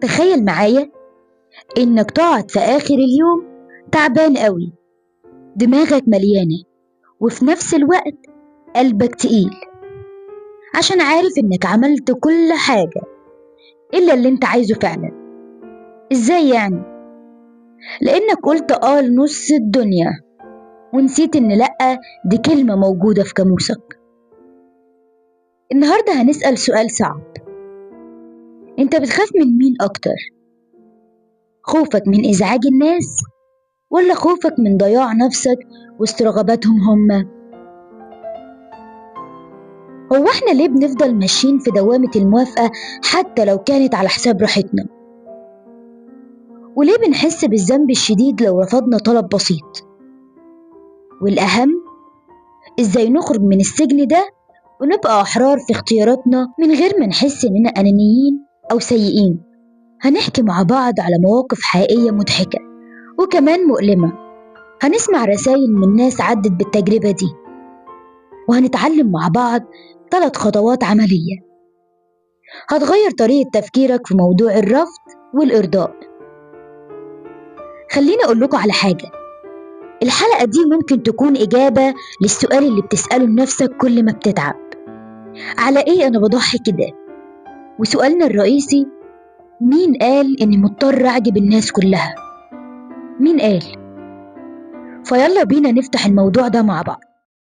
تخيل معايا إنك تقعد في آخر اليوم تعبان قوي، دماغك مليانة وفي نفس الوقت قلبك تقيل، عشان عارف إنك عملت كل حاجة إلا اللي انت عايزه فعلا. إزاي يعني؟ لأنك قلت آه لنص الدنيا ونسيت إن لأ دي كلمة موجودة في قاموسك. النهاردة هنسأل سؤال صعب، انت بتخاف من مين أكتر؟ خوفك من إزعاج الناس ولا خوفك من ضياع نفسك وسط رغباتهم هم؟ هو احنا ليه بنفضل ماشيين في دوامة الموافقة حتى لو كانت على حساب راحتنا؟ وليه بنحس بالذنب الشديد لو رفضنا طلب بسيط؟ والأهم، ازاي نخرج من السجن ده ونبقى أحرار في اختياراتنا من غير ما نحس إننا أنانيين أو سيئين؟ هنحكي مع بعض على مواقف حقيقية مضحكة وكمان مؤلمة، هنسمع رسائل من ناس عدت بالتجربة دي، وهنتعلم مع بعض 3 خطوات عملية هتغير طريقة تفكيرك في موضوع الرفض والإرضاء. خليني أقول لكم على حاجة، الحلقة دي ممكن تكون إجابة للسؤال اللي بتسأله لنفسك كل ما بتتعب، على إيه أنا بضحي كده؟ وسؤالنا الرئيسي، مين قال إني مضطر أعجب الناس كلها؟ مين قال؟ فيلا بينا نفتح الموضوع ده مع بعض.